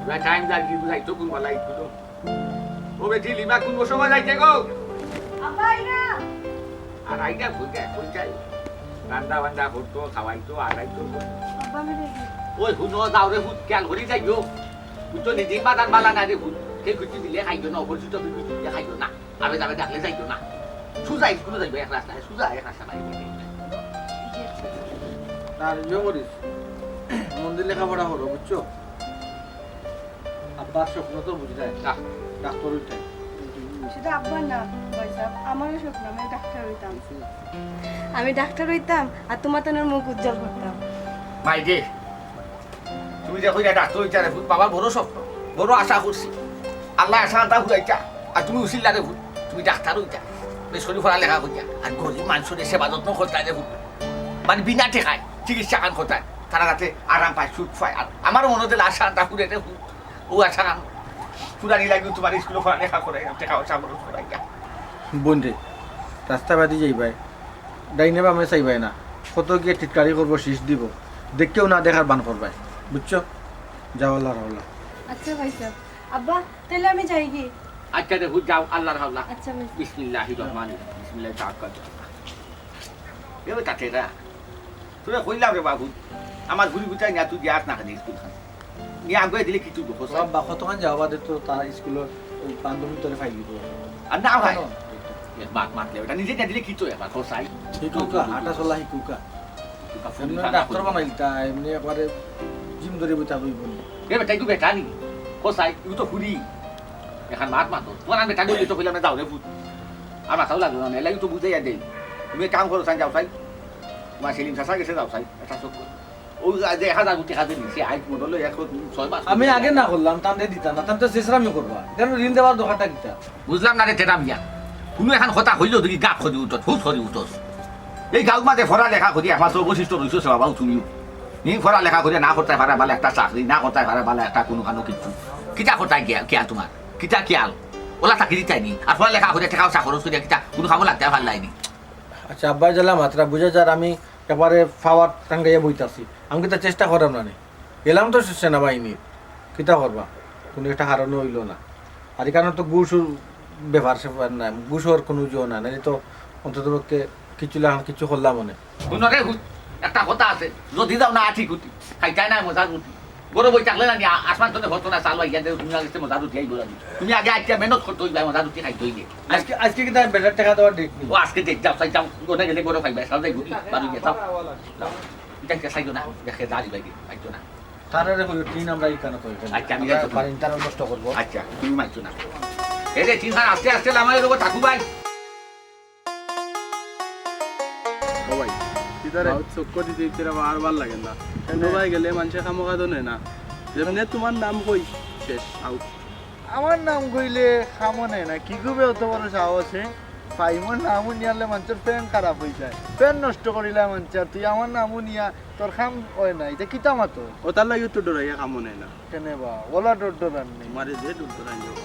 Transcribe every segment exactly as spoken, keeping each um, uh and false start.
না, টাইম লাগি বুঝাই তো কোন বলা ইগুলো। ও বেটি, লিমা কোন সময় যাইতে গো? আব্বা, আইরা। আর আইরা কই যায়, কই যায়? রান্দা বান্দা করতো, খাওয়াইতো, আড়াইতো। আব্বা, আমি রেডি। ওই হুনো, যাও রে হুত, খেয়াল করি যাইও। বুঝছো, নিজেই বাজার বালা না রে হুত। কেউ কিছু দিলে খাইও না, অপরিচিত কেউ কিছু দিলে খাইও না। আবে যাবে ডাকলে যাইও না। সুজা স্কুলে যাইবে এক রাস্তায়, সুজা এক রাস্তা বাড়ি। আর ইয়ে করিস, মন দিয়ে লেখাপড়া করো, বুঝছো? আব্বার স্বপ্ন তো বুঝলে, না। ডাক্তার হইতে। শুধু আব্বার না, ভাই সাহেব, আমারও স্বপ্ন, আমি ডাক্তার হইতাম। আমি ডাক্তার হইতাম আর তোমার তনের মুখ উজ্জ্বল করতাম। মাই রে, তুমি যে কইরা ডাক্তার হইতা রে পুত, বাবার বড় স্বপ্ন, বড় আশা করছি। আল্লাহ আশা আনতা ফুরাইতা, আর তুমি উসিল্লা রে পুত, তুমি ডাক্তার হইতা। বেশ করি পড়ালেখা করিয়া, আর গরিব মানুষের সেবা যত্ন করতা রে পুত। মানে বিনা টেকায় চিকিৎসা খান করতা, তারা যাতে আরাম পায়, সুখ পায়। আর আমার মনে দিলে আশা আনতা ফুরে রে পুত। ও আশা খান, ফুরানি লাগবে তোমার স্কুলে পড়ালেখা করে, টেকা পয়সা খরচ করাইয়া। বোন রে, রাস্তা বাদি যাইবায়, ডাইনে বামে চাইবায় না, কত গিয়ে টিটকারি করবো, শীষ দিব, দেখকেও না দেখার বান করবায়, বুঝছো? যাও, আল্লাহর হাওলা। আচ্ছা ভাই সাহেব, আব্বা, তাহলে আমি যাই কি? আচ্ছা দেখো, যাও, আল্লাহর হাওলা। আচ্ছা ভাই সাহেব। বিসমিল্লাহির রহমানির রহিম, বিসমিল্লাহি তাওয়াক্কালতু আলাল্লাহ। এ বেটা, তেরা। তোরে কইলাম রে বাবু, আমার ঘুরি গুটাই না, তুই যাস না কেনে স্কুল খান। নিয়ে আগুয়ে দিলে কিতা অইবো, কসাই? বাবা, কতক্ষণ যাওয়া বাদে তো তার স্কুলের ওই বান্ধবী তোরে পাই দিব। আর না ভাই। কেন? এক মাত মাতলে ওটা নিজে না দিলে কিতা অয় আবার, কসাই? শিখুকা, হাঁটা চলা শিখুকা। শিখুকা, এমনি ফুল ডাক্তার খানা বানাইল তা, এমনি একবারে জিম ধরে বইতা হইব নি। এ বেটা, ইগু বেটা নি? কসাই, ইগু তো ফুরি। এখন মাত মাতো। তোমার আমি বেটা গুলি তো কইলাম না, যাও রে পুত। আর মাথাও লাগলো না, এলাই তো বুঝাইয়া দেই। তুমি এক কাম করো, সাই যাও সাই। তোমার সেলিম চাচা গেছে, যাও সাই। এটা চোখ করো। ও যে এক হাজার কোটি খাতে নিছে, আইজ মডেল এক ছয় মাস। আমি আগে না করলাম, তানরে দিতা না, তান তো শেষরামি করবা। কেন ঋণ দেওয়ার দোকানটা কিতা? বুঝলাম না রে, তেরা মিয়া। কোনো এখন কথা কইলেও দেখি গাত করি উঠত, হুশ করি উঠত। এই গাঁওর মাঝে পড়া লেখা করি একমাত্র অবশিষ্ট রইছো সে বাবাও তুমিও। নি পড়া লেখা করি না করতে পারে ভালো একটা চাকরি, না করতে পারে ভালো একটা কোনো কানো কিছু। কিতা করতে গিয়া, কিয়া তোমার? কিতা কিয়াল? ওলা চাকরি দিতাই নি। আর পড়া লেখা করি টেকা পয়সা খরচ করিয়া কিতা কোনো কামো লাগতে পারলাই নি। আচ্ছা, আব্বাই জ্বালা মাত্রা বুঝা যার আমি একবারে পাওয়ার টাঙ্গাইয়া বইতাছি। আমি কিতা চেষ্টা করাম না নি? এলাম তো সেনাবাহিনীর, কিতা করবা? কোনো একটা হারানো হইল না। আর এখানে তো ঘুষ ব্যাপার স্যাপার নাই, ঘুষর কোনো জো না, নাইলে তো অন্তত পক্ষে কিছু লাগান কিছু করলাম মনে। হুনো রে, হু-, একটা কথা আছে, যদি যাও না আঠি কুটি, খাইতাই না মজার রুটি। গরু বই থাকলে না নি, আ-, আসমান তনে হতো না, চাল আইয়া দেও, তুমি আগে মজার রুটি আইবো জানি। তুমি আগে আইয়া মেহনত করতে হইবে, মজার রুটি খাইতে হইবে। আজকে, আজকে কি তার বেটার টাকা দেওয়ার ডেট নেই? ও আজকে দেখ, যাও, তাই যাও, ওখানে গেলে গরু খাইবে, সাল যাই ঘুরি, বারো গিয়ে যাও। যাও। এটা কে চাইতো না, দেখে দাঁড়ি বাইরে, খাইতো না। তারারে কইও, টিন আমরা ইখানো কই। আচ্ছা, আমি আমরা যাইতাম। বাড়ি তারা নষ্ট করবো। আচ্ছা, তুমি মারছো না। এই যে টিন খান আস্তে আস্তে লামাই রবো, ঠাকু ভাই। ও ভাই, কিদারে? গাঁও চক্কর দিতে দিতে রে বারবার লাগে না। কেনে? কোনো ভাই গেলে মানুষে খামোখা তো নেয় না। যেমনে তোমার নাম কই, শেষ, আউট। আমার নাম কইলে খামো নেয় না, কি করবে অত বড় সাহস, হে? ফাইমর নাম উনিয়ালে মানুষের ফ্যান খারাপ হয়ে যায়, ফ্যান নষ্ট করিলা মানুষের, আর তুই আমার নাম উনিয়া তোর খাম হয় না, এটা কিতা মাতো? ও তার লাগি তো ডরাইয়া খামো নেয় না। কেনে বা? ওলা ডর ডরার নেই। তোমারে যে ডর ডরাই যাও।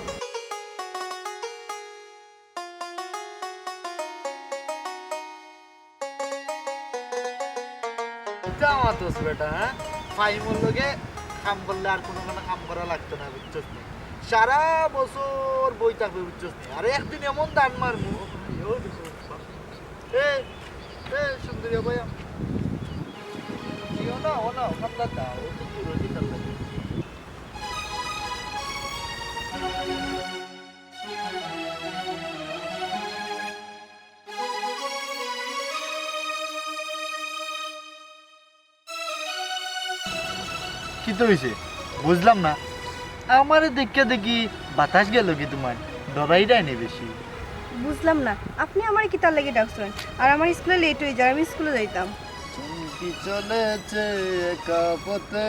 কিতা মাতস বেটা, হ্যাঁ? ফাইমর লগে কাম করলে আর কোনো কোনো কাম করা লাগতো না, বুঝছস নি? সারা বছর বই থাকবে, বুঝছস নি? আর একদিন এমন দান মারমু, এ, এ, সুন্দরী ভাই, ও না, ও না, ওখানটা দাও, ও তো দূর হইতে চাল লাগে। কিতা হইছে? বুঝলাম না। আমারে দেখিয়া দেখি বাতাস গেল কি তোমার? ডরাই দেয় নি বেশি? বুঝলাম না, আপনি আমারে কিতার লাগি ডাকছেন? আর আমার স্কুলে লেট হয়ে যায়, আমি স্কুলে যাইতাম। চুমকি চলেছে একা পথে,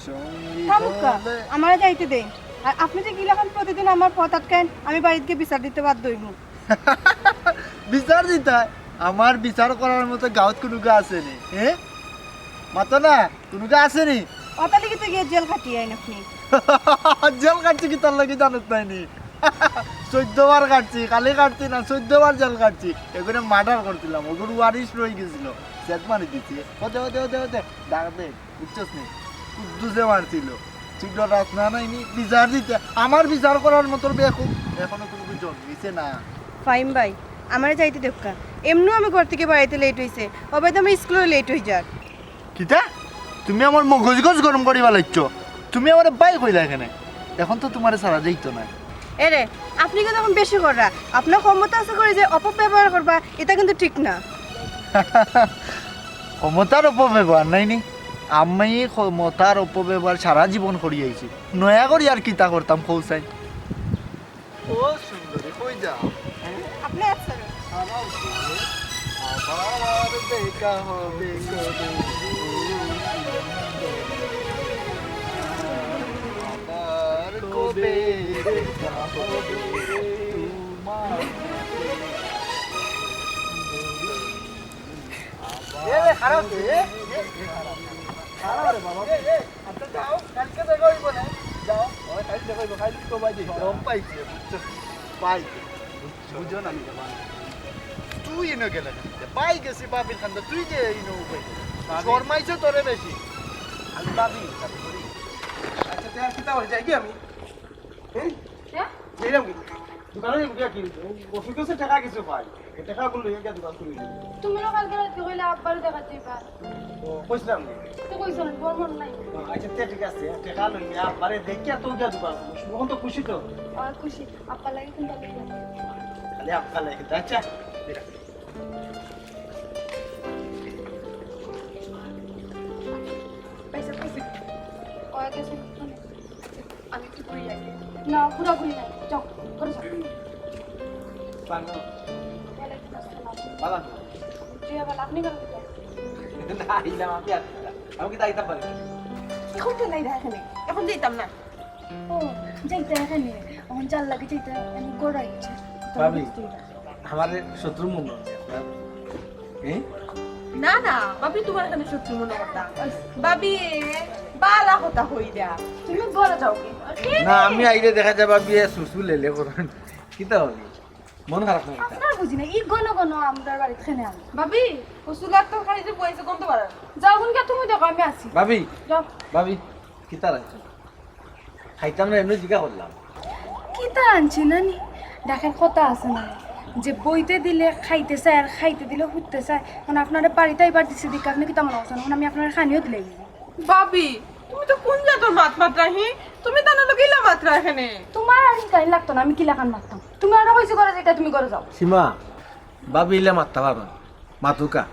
সঙ্গী থামুক্কা, হলে আমারে যাইতে দেন। আর আপনি যে কিলাখান প্রতিদিন আমার পথ আটকান, আমি বাড়িতে বিচার দিতে বাধ্য হইব। বিচার দিতা? আমার বিচার করার মতো গাঁওত কোনো গা আছে নি, হ্যাঁ? মাতো না, কোনো গা আছে নি? অতালি কিন্তু গিয়ে জেল খাটিয়ে আইন আপনি। জেল কাটছি কি তার লাগি জানত নাই নি? চোদ্দ বার কাটছি, খালি কাটছি না, চোদ্দ বার জেল কাটছি। এগুলো মার্ডার করছিলাম, ওগুলো ওয়ারিশ রয়ে গেছিল, সেট মারি দিছি। ওদে, ওদে, ওদে, ওদে, ডাক দে, বুঝছস নি? কুদ্দুসে মারছিল। তুই ডরাস না, না, ইনি বিচার দিতে, আমার বিচার করার মতো বেকুব এখনো কোনো জন্মিছে না। ফাহিম ভাই, আমারে যাইতে দেউক্কা। এমনেও আমি ঘর থাকি বারইতে লেট অইছে, অবায়দি আমার স্কুলো লেট অইযার। কিতা? তুমি আমার মগজ গজ গরম করিবা লাগছো। তুমি আমারে ভাই কইলা কেনে? এখন তো তুমারে ছাড়া যাইতো না। এরে, আপনে কিন্তু এখন বেশি কররা। আপনার ক্ষমতা আছে করি যে অপব্যবহার করবা, ইটা কিন্তু ঠিক না। ক্ষমতার অপব্যবহার নায় নি? আমি ক্ষমতার অপব্যবহার সারা জীবন করি আইছি। নয়া করি আর কিতা করতাম, কও চাই? ও সুন্দরী, কই যাও? আপনে আছেন? আবার দেখা হবে কবে? আবার কবে দেখা হবে তোমার? এ রে, খারাপ রে, এ, এ, এ, খারাপ। খারাপ রে বাবা। এ, এ, আচ্ছা, যাও, কালকে দেখা অইবো না? যাও। ওই, কাল দেখা অইবো, কাল তো ভাই দেখি। শরম পাইছে, বুঝছো? ভাই, বুঝো না নি বাবা। তুই ইনো গেলে না। ভাই গেছি বাবির কান্দো, তুই যে ইনো উবাই গেলে। ভাবি। শরমাইছো তোরে বেশি। আমি ভাবি, ভাবি করি। আচ্ছা, তে আর কিতা করি, যাই কি আমি? হ্যাঁ? হ্যাঁ? যাইলাম কি? দোকানো যাইমু গিয়া কি? অফিসে টেকা কিছু পাই। ও টেকাগুলো লইয়া গিয়া দোকান খুলি দিমু। তুমি না কালকে রাইতে কইলা আব্বারে দেখাত যাইবা। ও, কইছিলাম নি? তো কইছো না, তোমার মন নাই। ও, আচ্ছা, তে ঠিক আছে। টেকা লইয়া আব্বারে দেখিয়া তো গিয়া দোকান খুলমু। অখন তো খুশি তো? অয় খুশি। আব্বার লাগি কুনটা লইলা? খালি আব্বার লাগি। আচ্ছা, ঠিক আছে। পয়সা, পয়সা। অয় গেছে। আমি একটু ঘুরি আগে। না, ঘুরাঘুরি নাই। যাও, ঘরে যাও। বানো। ওয়ালাইকুম আসসালাম। বালা। জি, আবার আপনি কেন দিলেন? না, আইলাম আমি আর কিতা। আমি কিতা আইতাম পারি না? এখন তো নাই এখানে। এখন যাইতাম না। ও, যাইতা এখানে। এখন যার লাগে যাইতা, আমি ঘরে আইছি। ভাবি, আমারে শত্রু মনে হয় আপনার। এ? না, না, ভাবি, তোমার এখানে শত্রু মনে করতা। ভাবি, বালা কথা কইরা। তুমি ঘরে যাও কি? না, আমি আইলে দেখা যায় ভাবি এ সুসু লেলে করইন। কিতা অইল? মন খারাপ না কিতা? আপনার বুঝি না, ই ঘন ঘন আমরার বাড়িত কেনে আন। ভাবি, ও চুলার তরকারি যে বইছে গন্ধ বাড়ার। যাও, কোন গিয়া তুমি দেখো, আমি আছি। ভাবি, যাও। ভাবি, কিতা রাখছো? খাইতাম না, এমনে জিগা করলাম। কিতা আনছি নানি? ডাকের কথা আছে না, যে বইতে দিলে খাইতে চায় আর খাইতে দিলে হুততে চায়। এখন আপনারে বাড়িত আইবার দিছি দেখি আপনে কিতা মনে করছেন? এখন আমি আপনারে খানিও দিলাই। ভাবি, তুমি তো কোন জাতর মাত মাতরা হি? তুমি তান লগে ইলা মাতরা এখানে। তোমার আর হিকানি লাগতো না, আমি কিলাখান মাততাম। তুমি আরো কইছি ঘরে যাইতা, তুমি ঘরে যাও। সীমা, ভাবি ইলা মাততা পারো না। মাতুকা।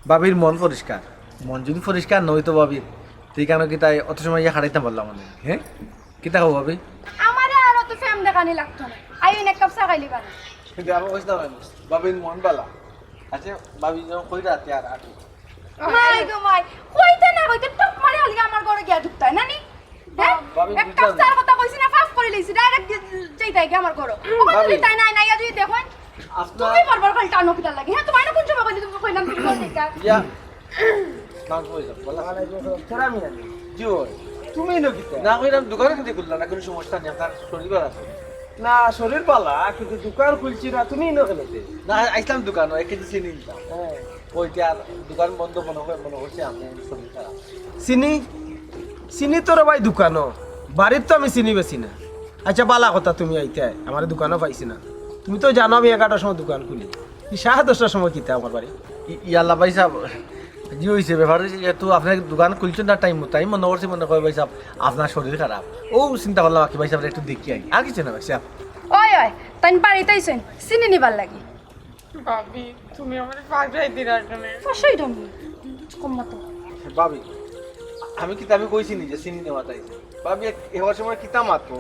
ভাবির মন পরিষ্কার। মন যদি পরিষ্কার না অইতো ভাবির, তে কেনে কিতা অত সময় ইয়া খাটাইতাম পারলাম না, হ্যাঁ? কিতা কও ভাবি? আমারে আর অত ফেম দেখানি লাগতো না। আইন এক কাপ চা খাইলি বানা। কিন্তু আমি কইছি না ভাবি, ভাবির মন বালা। আচ্ছা, ভাবি যখন কই রাতে আর আটু। মাই গো মাই, কইতে না কইতে টপ মারি হালি আমার ঘরে গিয়া ঢুকতায়, নানি? হ্যাঁ? ভাবি, এক কাপ বুঝলাম না। চার কথা কইছি না, ফাঁস করি লইছি, ডাইরেক্ট যাইতায় গিয়া আমার ঘরো। ওখানে ভাবি। যদি তাই নাই, নাই, যদি দেখো, আপনার তুমি বারবার খালি টানো কিতার লাগি? হ্যাঁ, তোমার না কোন সময় কইলি তুমি কইলাম তুমি কোন দিকটা? ইয়া। মাংস হয়ে যাবে, বলা। ওয়ালাইকুম আসসালাম। কেরা মিয়া? জি ওই। তুমি ইনো কিতা? না, কইলাম দোকান কিন্তু খুললা না, কোনো সমস্যা নেই, আপনার শরীর ভালা আছে। না, শরীর বালা, কিন্তু দোকান খুলছি না, তুমি ইনো কেনে তে? না, আইসলাম দোকানো, এক কেজি চিনি নিতাম। হ্যাঁ। ওই যে আর দোকান বন্ধ মনে হয়, মনে হচ্ছে আমি শরীর খারাপ। চিনি? চিনি তো রে ভাই দোকানো, বাড়িত তো আমি চিনি বেচি না। আচ্ছা, বালা কথা তুমি আইতায়, আমারে দোকানো পাইছি না। তুমি তো জানো আমি এগারোটার সময় দোকান খুলি, ই সাড়ে দশটার সময় কিতা আমার বাড়ি? ই-, ইয়াল্লা ভাই সাহেব, জি হইছে, ব্যাপার হইছে, যেহেতু আপনি দোকান খুলছেন না টাইম মতো, আমি মনে করছি মনে হয় ভাই সাহেব আপনার শরীর খারাপ, ও চিন্তা করলাম আর কি ভাই সাহেব একটু দেখি আই, আর কিছু না ভাই সাহেব। ওই, ওই, তাইন বাড়িত আইছেন চিনি নিবার লাগি। ভাবি, তুমি আমারে ফাঁসাই দিলা কেনে? ফাঁসাই দিমু। কম মাতো। ভাবি, আমি কিতা আমি কইছি নি যে চিনি নেওয়া তাই? ভাবি, এক, এবার সময় কিতা মাতো?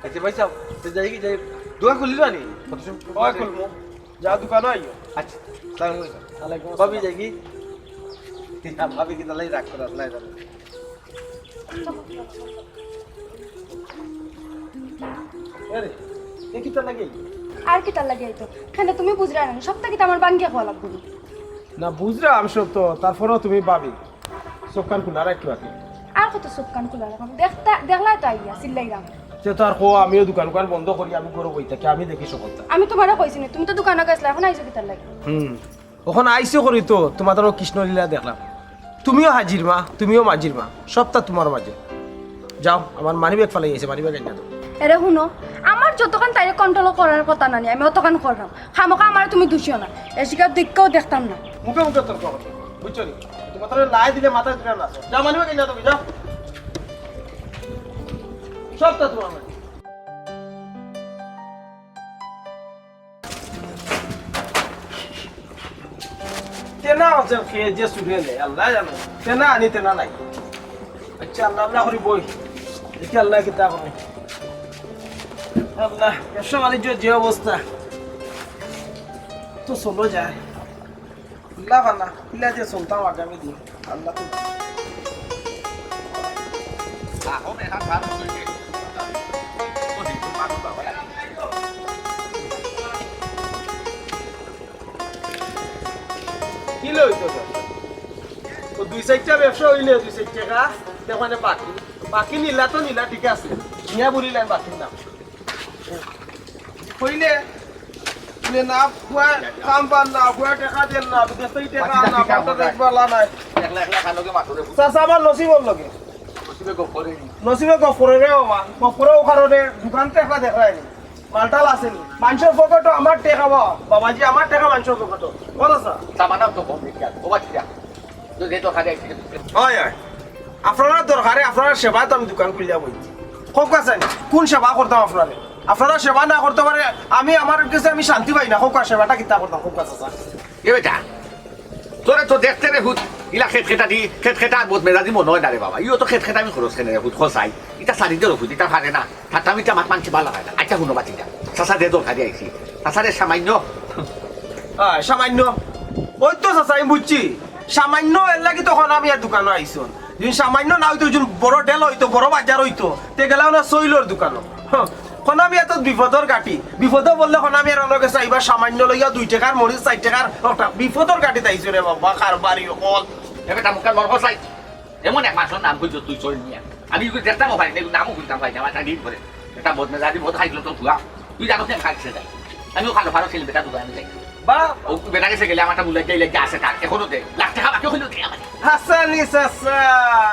আচ্ছা ভাই সাহেব, তো যাই কি যাই, দোয়া খুলিল আনি? কত সময়? দোয়া খুলবো। যা দোকানো আইও। আচ্ছা, সালাম আলাইকুম। ওয়ালাইকুম আসসালাম। ভাবি যাই কি? ভাবি কিতা লাই রাগ করার, লাই রাগ। আরে, এ কিতার লাগি? আর কিতার লাগি আইতো? কেনে তুমি বুঝরায় না, সবটা কিতা আমার ভাঙ্গিয়া কওয়া লাগবো নি? না, বুঝরাম সব তো, তারপরেও তুমি ভাবি। চোখ কান খুলা রাখিও আগে। আর কত চোখ কান খুলা রাখমু? দেখতা-, দেখলায় তো আইয়া, চিল্লাইরাম। তে তো আর কও, আমিও দোকান উকান বন্ধ করি, আমি ঘরো বই থাকি, আমি দেখি সকলতা। আমি তোমারে কইছি নি, তুমি তো দোকানো গেছলায়, এখন আইছো কিতার লাগি? হুম। অখন আইছো করি তো, তোমার তো কৃষ্ণলীলা দেখলাম। তুমিও হাজির মা, তুমিও মাঝির মা, সবটা তোমার মাঝে। যাও, আমার মানি ব্যাগ ফালাই আইছে, মানি ব্যাগ আইনা দেও। এরে হুনো, আমার যতখান তাইরে কন্ট্রোল করার কথা না নি, আমি অতখান কররাম। খামোকা আমারে তুমি দুষিও না, এ শিকার দিকেও দেখতাম না। মুখে মুখে তর্ক করো, বুঝছো নি? তোমার তাহলে লাই দিলে মাথায় দিলে না। যাও, মানি ব্যাগ আইনা দেও, যাও। সবটা তোমার মানি। তেনা আছে, খেয়ে যে চুরে নেয়, আল্লাহ জানে। তেনা আনি, তেনা নাই। আচ্ছা, আল্লাহ, আল্লাহ করি বই। দেখি আল্লাহ কিতা করে। আল্লাহ, ব্যবসা বাণিজ্য যে অবস্থা, তো চলো যায়। আল্লাহ বালা, ইলা যে চলতাম আগামী দিন। আল্লাহ তো কিলা অইতো? ও দুই চাইরটা ব্যবসা অইলে দুই চাইর টেকা, দেখো না বাকি। বাকি নিলা তো নিলা, ঠিক আছে। নিয়া বলিলাম বাকির নাম। কইলে, বলে না, ফুয়া কাম পার না, ফুয়া টেকা দেন না, বিদেশ থাকি টেকা আন না, পাঁচটা দেখবালা নাই। একলা একলা খান লগে মাতো রে। চাচা আমার নসিবর লগে। নসিবে গফ করে নি। নসিবে গফ করে রে বাবা, গফ করে ও কারণে দোকান তো একলা দেখরায় নি। মালটাল আছে নি। মানষর পকেটো আমার টেকা বাবা, বাবাজি আমার টেকা মানষর পকেটো। বলো স্যার। সামানা তো কম দেখি আর, ও বাচ্চা। তো যে তো খালি আইছি। হয়, হয়। আপনারা দরকারে আপনারা সেবায় তো আমি দোকান খুলিয়া বইছি। কউক্কা চাইন, কোন সেবা করতাম আপনারে? আপনারা সেবা না করতে পারে, আমি আমার গেছে আমি শান্তি পাই না। কউক্কা সেবাটা কিতা করতাম, কউক্কা চাচা। এ বেটা, তোরে তো দেখতে রে হুত, ইলা খেটখেটা দি, খেটখেটা আর বদমেজাজি মনো অয় না রে বাবা। ইও তো খেটখেটা আমি খরচ কেনে রে হুত, খরচাই। ইটা সারি দে রে হুত, ইটা পারে না। ঠাট্টা মিঠা মাত মানষে ভালা পায় না। আচ্ছা, হুনো বাতিজা। চাচা যে দরকারি আইছি। চাচা রে সামান্য। আয়, সামান্য। ওই তো চাচা, আমি বুঝছি। সামান্য এর লাগি তো খনা মিয়ার দোকানো আইছইন। যদি সামান্য না অইতো, ওই জন্য বড় ডেলা অইতো, বড় বাজার অইতো। তে গেলাম না সইলর দোকানো। হ্যাঁ, খনা মিয়া তো বিপদর ঘাটি। বিপদো পড়লে খনা মিয়ার অনো গেছে, এবার সামান্য লইয়া দুই টেকার মরিচ, চাইর টেকার একটা বিপদর ঘাটিত আইছো রে বাবা, কারবারি অকল। এ বেটা, মুখে লড় কসাই। এমন এক মানষর নাম কইছো তুই, সইল মিয়া। আমি ইগুরে দেখতামও পারি না, ইগুর নামও কইতাম পারি না, আমার দিন পরে। এটা বদমেজাজি, বদ খাইছিল তো ফুয়া। তুই জানোস না আমি কার গেছে যাই। আমিও খালো ফারো ছিল, বেটা দোকানে যাই। বা ও বেটা গেছে গেলে আমারটা বুলাই যাই, লাগে আছে তার। এখনো দে। লাখ টেকা বাকি হইলো দে আমার। হাসানি চাচা,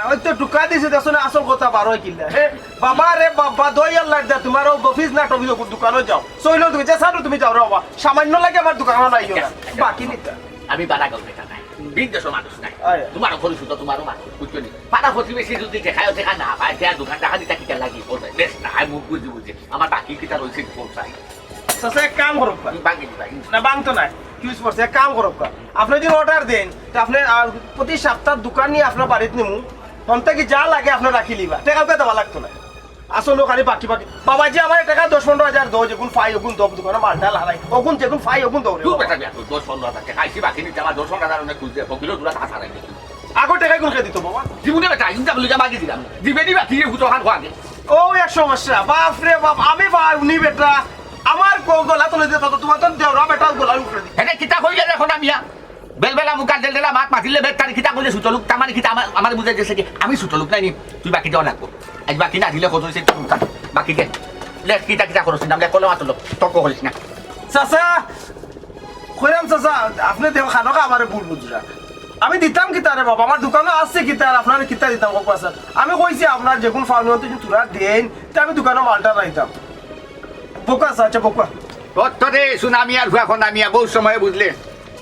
ওই তো ঢুকা দিছে, দেখছো না, আসল কথা বার হয় কিনা। হে, বাবা রে বাবা, দই আল্লাহ দে, তোমার ও গফিস না টফিস ওগুর দোকানো যাও। সইল তুমি, যে সারো তুমি যাও রে বাবা। সামান্য লাগে আমার দোকানো নাই না। বাকি নিতা। আমি বালা গল্প এটা নাই। বিন দেশর মানুষ নাই। আয়। তোমারও পরিচিত, তোমারও মানুষ, বুঝছো নি? পাড়া প্রতিবেশী যদি দেখায়, দেখা না পায়, যে দোকান টাকা দিতা কিতা লাগি, বলবে, বেশ না, আমি মুখ বুঝি বুঝি। আমার বাকি কিতা রইছে, বলছাই। চাচা, এক কাম করউক্কা। ভাঙি দিবা, না, ভাঙতো নায়। কি হইছে, এক কাম করউক্কা। আপনে যদি অর্ডার দেইন, তে আপনে, আহ, প্রতি সপ্তাহ দোকান নিয়া আপনার বাড়িত নিমু। হন থাকি যা লাগে আপনে রাখি লিবা। টেকা উকা দেওয়া লাগতো নায়। আসলে খালি বাকি বাকি। বাবাজি, আমারে টেকা দশ পনরো হাজার দেও, যেগুন পাই ওগুন দেও, দোকানো মালটাল হারাই। ওগুন যেগুন পাই ওগুন দেও রে দূর বাবা। বেটা, বেটা, দশ পনরো হাজার টেকা। আইছি বাকি নিতে আমার দশ পনরো হাজার অনেক খুঁজছে, ফকিরও দুরা তা হারাই গেছে। আগর টেকা কোন খেয়ে দিত বাবা? জীবনে বেটা, ইনকাম লইয়া মাগি দিলাম। দিবে নি বাকি, এ হুতো হান খোয়া দে। ও এক সমস্যা, বাপ রে বাপ, আমি বা উনি বেটা, আমার গ-, গলা তুলে দিয়ে তত তোমার তো দেওরা বেটা গলা উপরে দি। এটা কিতা কইলে রে খনা মিয়া? বেলবেলা মুখা দেলদেলা মাত মাতিলে বেটারে কিতা কইলে ছোট লোক, তার মানে কিতা আমার, আমার বুঝাই দিছে কি আমি ছোট লোক নায় নি, তুই বাকি দেওয়া লাগবো। আজ বাকি না দিলে কত হইছে, বাকি দে। লে, কিতা কিতা করছিস না, লে, কলো মাত্র লোক, তর্ক করিস না। চাচা, কইরাম চাচা, আপনে দেও খানোকা আমারে ভুল বুঝরা। আমি দিতাম কিতা রে বাবা, আমার দোকানো আছে কিতা, আর আপনারে কিতা দিতাম, কউক্কা চাচা। আমি কইছি আপনার যেগুন ফাউনি অন্তে যদি তোরা দেইন, তে আমি দোকানো মালটা রাইতাম। বউক্কা চাচা, আচ্ছা, বউক্কা। অত রে, সুনামিয়ার ফুয়া খনা মিয়া, বউত সময় বুঝলে।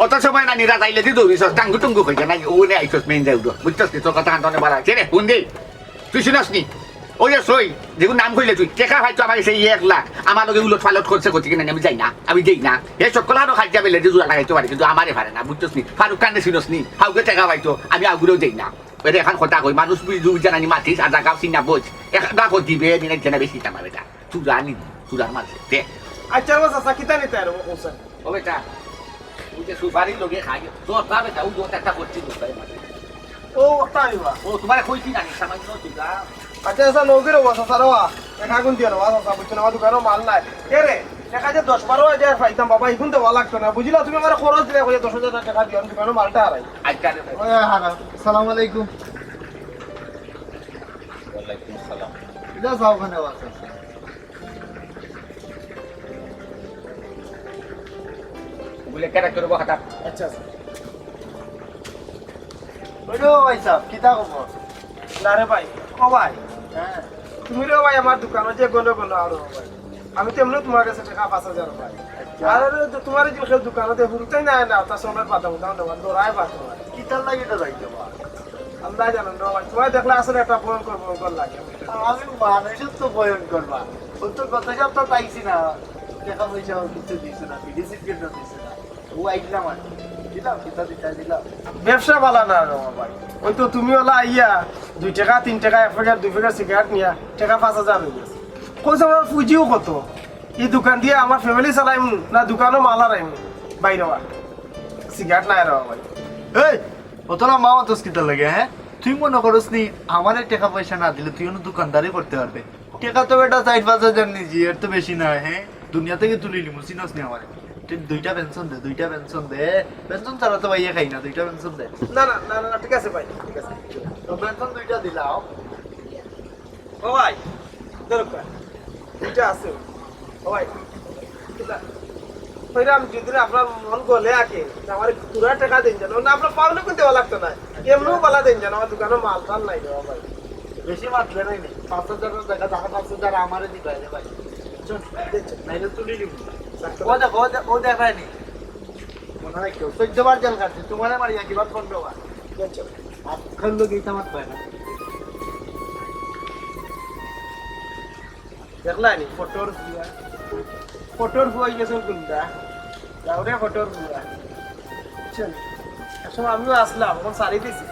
অত সময় না নিরা যাইলে দি দৌড়িছস, টাঙ্গু টুঙ্গু কইছে না, ও নে আইছস মেইন যাই উঠো। বুঝছস নি, তোর কথা কান্দনে বাড়া। কে রে, হুন দে। তুই শুনস নি? ওই যে সই, যেগুন নাম কইলে তুই, টেকা হয়তো আমার কাছে এক লাখ, আমার লগে উলট পালট করছে, করছে কিনা আমি যাই না, আমি দেই না। এ সকল আরো খাইতে বেলে যে জুড়া লাগাইতে পারে, কিন্তু আমারে পারে না, বুঝছস নি? ফারুক খানরে চিনস নি? হাউকে টেকা পাইতো, আমি আগুরেও দেই না। এটা এখন কথা কই, মানুষ বুঝ, বুঝ জানানি মাতিস, আর জাগাও চিনা বুঝ। এক জাগা কই দিবে, দিনে জানা বেশি দাম হবে এটা। চুরা আনি, চুরার মাঝে, দে। আচ্ছা, ও চাচা, কিতা নিতে আর ও, ও স্যার? ও বেটা, ওই যে সুপারি লগে খাই, তোর তা বেটা, ওই দোকান একটা করছি, দোকানের মাঝে। ও, তাই বা? ও, তোমারে কইছি না, সামান্য চুরা। আচ্ছা, আচ্ছা, নৌকের ও চাচা রে, টেকা গুন দিয়ে রে, চাচা, বুঝছো না, আমার দোকানো মাল নাই। এ রে, টেকা যে দশ বারো হাজার পাইতাম, বাবা, এখন দেওয়া লাগতো না, বুঝলা? তুমি আমার খরচ দিলে, কইয়া দশ হাজার টেকা দিও, আমি দোকানো মালটা হারাই। আচ্ছা, রে ভাই। ওই, হারা। সালাম আলাইকুম। ওয়ালাইকুম সালাম। এটা যাও ওখানে, ও চাচা। বলে, কেন করবো হঠাৎ? আচ্ছা, আচ্ছা। ওই রে ভাই সাহেব, কিতা খবর? না রে ভাই, ও ভাই, হ্যাঁ। তুমি রে ভাই আমার দোকানো যে ঘন ঘন আরো ভাই, আমি তো এমনেও তুমার গেছে টেকা পাঁচ হাজার ভাই। আচ্ছা। আর আরে তো তুমার যে কেউ দোকানো দে হুরুতাই না, না, তা সোনার পাতা উঠা দেওয়া, দৌড়ায় পাতা ভাই। কিতার লাগি তো যাইতে বা? আল্লাহ জানেন রে ভাই, তুমার দেখলে আসলে একটা ভয়ঙ্কর ভয়ঙ্কর লাগে। আমি মানুষের তো ভয়ঙ্কর বা। ও তো গত সপ্তাহ পাইছি না, টেকা পয়সা কিছু দিছে না, বিড়ি সিগারেটও দিছে না। ও আইলাম আর কি। দিলাম, কিতা দিতা দিলাম। ব্যবসা বালা না রে ভাই। ওই তো তুমি ওলা আইয়া দুই টেকা, তিন টেকা, এক প্যাকেট, দুই প্যাকেট সিগারেট নিয়া টেকা পাঁচ হাজার অই গেছে। কইছে আমার পুঁজিও কত? ই দোকান দিয়া আমার family চালাইমু না দোকানো মাল হারাইমু? বাইরে আ। সিগারেট নাই রে ভাই। এই, অতলা মাওয়া তোস কিতার লাগে, হ্যাঁ? তুই মনে করস নি আমারে টেকা পয়সা না দিলে তুই অনো দোকানদারি করতে পারবে? টেকা তো বেটা চাইর পাঁচ হাজার নিছি, এর তো বেশি নায়, হ্যাঁ? দুনিয়া থাকি তুলিলিমু, চিনস নি আমারে? তুই দুইটা পেনশন দে, দুইটা পেনশন দে। পেনশন ছাড়া তো ভাইয়ে খাই না, দুইটা পেনশন দে। না, না, না, না, না, ঠিক আছে ভাই, ঠিক আছে। তো পেনশন দুইটা দিলাম। ও ভাই, দরকার। দুইটা আছে। ও ভাই, কিতা? কইরাম যদি আপনার মন গলে আগে, তে আমারে পুরা টেকা দিন যেন। না, আপনার পাওনা কিন্তু দেওয়া লাগতো না। এমনেও বালা দিন যেন, আমার দোকানো মাল টাল নাই রে ভাই। বেশি মাতলে নাই নি। পাঁচ হাজার টাকা, যারা পাঁচ হাজার আমারে দিবা রে ভাই। চল, দে, চল। নাইলে তুলি নিব। ও দেখ, ও দেখ, ও দেখায় নি। মনে হয় কেউ চোদ্দ বার জেল কাটছে, তোমারে মারি একবার পনেরো বার। দে, চল। আর খান লোক এইটা আমার পায় না। দেখলা নি, ফটোর ফুয়া। ফটোর ফুয়া অই গেছে কোনটা? যাও রে ফটোর ফুয়া। বুঝছেন? এক সময় আমিও আসলাম, এখন সারি দিছি।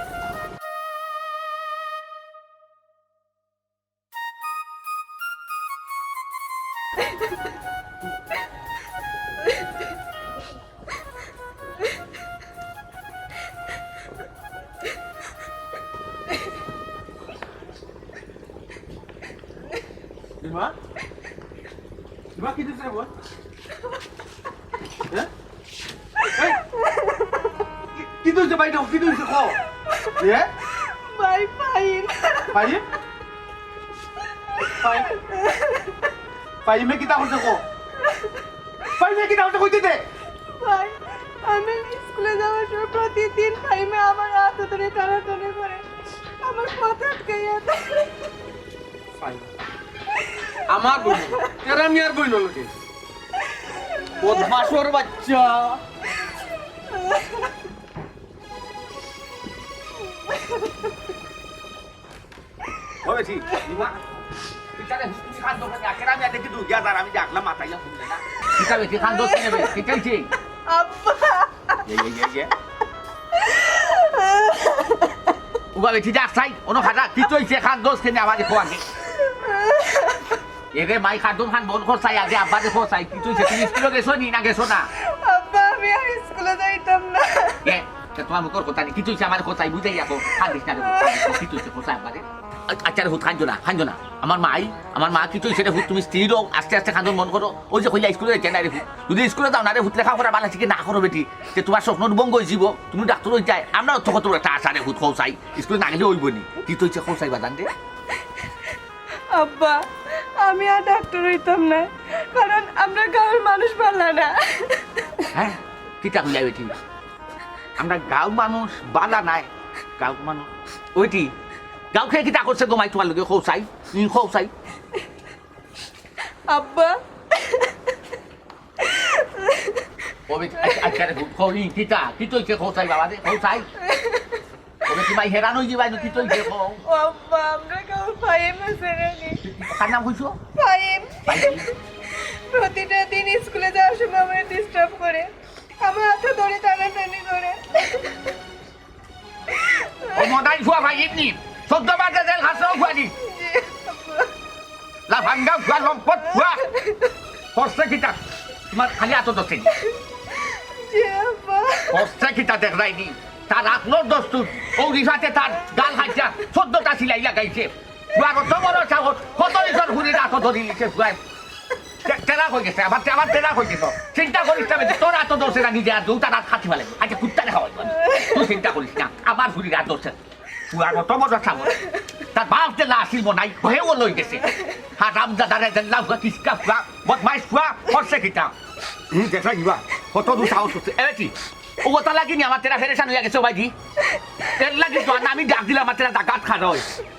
রিমা? রিমা, কিতা অইছে রে বল? হ্যাঁ? এই! কি, কিতা অইছে ভাই, কিতা অইছে ক? এ? ভাই, ফাহিম। ফাহিম? ফাহিম? ফাহিমে কিতা করছে ক? ফাহিমে কিতা করছে কইতে দে। ভাই, আমি স্কুলে যাওয়ার সময় প্রতিদিন ফাহিমে আমার হাত ধরে টানাটানি করে, আমার পথ আটকাইয়া দেয়। ফাহিম। আমার বইন, তেরা মিয়ার বইন লগে। বদমাশর বাচ্চা। ও বেটি, ইমা, পিছারে হুকুম খান দোকানে আকেরা আমি দেখি দুর্গিয়া যার আমি দেখলাম মাথাইয়া ফুললে না। পিছা বেটি খান দোষ কেনে বে? পিছাইছি। আব্বা। এই, এই, এই, এই। উবা বেটি যা চাই, অনো খাটা, কিতা অইছে খান দোষ কেনে আবার দেখো আগে। এরে মাই খান দোষ খান বন্ধ কর চাই, আগে আব্বা দেখো চাই, কিতা অইছে তুমি স্কুলে গেছো নি না গেছো না? আব্বা, আমি আর স্কুলে যাইতাম না। এ, তে তোমার মুখর কথা নি, কিতা অইছে আমার কথা বুঝাই রাখো। কান্দিস না রে, কান্দিস না, কিতা অইছে কথা একবারে। আ-, আচ্ছা রে হুত, কান্দো না, কান্দো না। আমার মাই, আমার মা কিতা অইছে রে হুত, তুমি স্থির অও, আস্তে আস্তে কান্দন বন্ধ করো। ওই যে কইলা স্কুলে যাইতে না রে হুত। যদি স্কুলে যাও না রে হুত, লেখাপড়া বালা শিখে না করো বেটি, তে তোমার স্বপ্ন ভঙ্গ অই যিবো, তুমি ডাক্তার অইতায়। আমরার তো কত বড় একটা আশা রে হুত, কও চাই। স্কুলে না গেলে অইবো নি। কিতা অইছে কও চাই বাজান রে। আব্বা, আমি আর ডাক্তার অইতাম না, কারণ আমরার গাঁওর মানুষ বালা না। হ্যাঁ, কিতা কইলা বেটি? আমরার গাঁওর মানুষ বালা নায়, গাঁওর মানুষ। ওইটি, গাঁওর খেয়ে কিতা করছে গো মাই তোমার লগে? কও চাই, ই কও চাই। আব্বা। ও বেটি, আচ্ছা, আচ্ছা রে, কও, ই কিতা? কিতা অইছে কও চাই বাবা রে, কও চাই। ও বেটি, মাই হেরান অই যিবায়, কিতা অইছে কও। ও আব্বা, আমরার গাঁওর ফাহিম আছে রে নি। কার নাম কইছো? ফাহিম। ফাহিম। প্রতিটা দিন স্কুলে যাওয়ার সময় আমারে disturb করে। আমার হাতে ধরে টানাটানি করে। ও মদাই ফুয়া ফাহিম নি? চোদ্দ বাজে জেল খাসরাও ফুয়া নি? জি, আব্বা। লাফাঙ্গা ফুয়া, লম্পট ফুয়া। করছে কিতা? তোমার খালি আতো দোষ নি। জি, আব্বা। করছে কিতা দেখরায় নি? তার আতর দোষ তো, ও রিফাতে তার গাল খাইছা, চোদ্দটা সিলাই লাগাইছে। ফুয়া কত বড় সাহস, কত ইজর ফুরির আতো ধরি নিছে ফুয়ায়। তে-, তেরা কই গেছে, আবার তে-, আবার তেরা কই গেছে। চিন্তা করিস না বেটি, তোর আতো দোষ না নিজে আর দুটা রাত খাতি ফালে। আচ্ছা, কুত্তা দেখা অইবো। তুই চিন্তা করিস না, আমার ফুরির আতো দোষ। ফুয়া কত বড় সাহস। তার বাপ যে লাশ ছিল নাই, হেও লই গেছে। হারামজাদা রে, জেল্লা ফুয়া, কিসকা ফুয়া, বদমাইশ ফুয়া, করছে কিতা? হুম, দেখা নিবা, কত দূর সাহস করছে। এ বেটি, ও কথা লাগি নি আমার তেরা ফেরেশান অইয়া গেছে, ও ভাইজি। এর লাগি তো না আমি ডাক দিলাম, আমার তেরা ডাকাত খারো।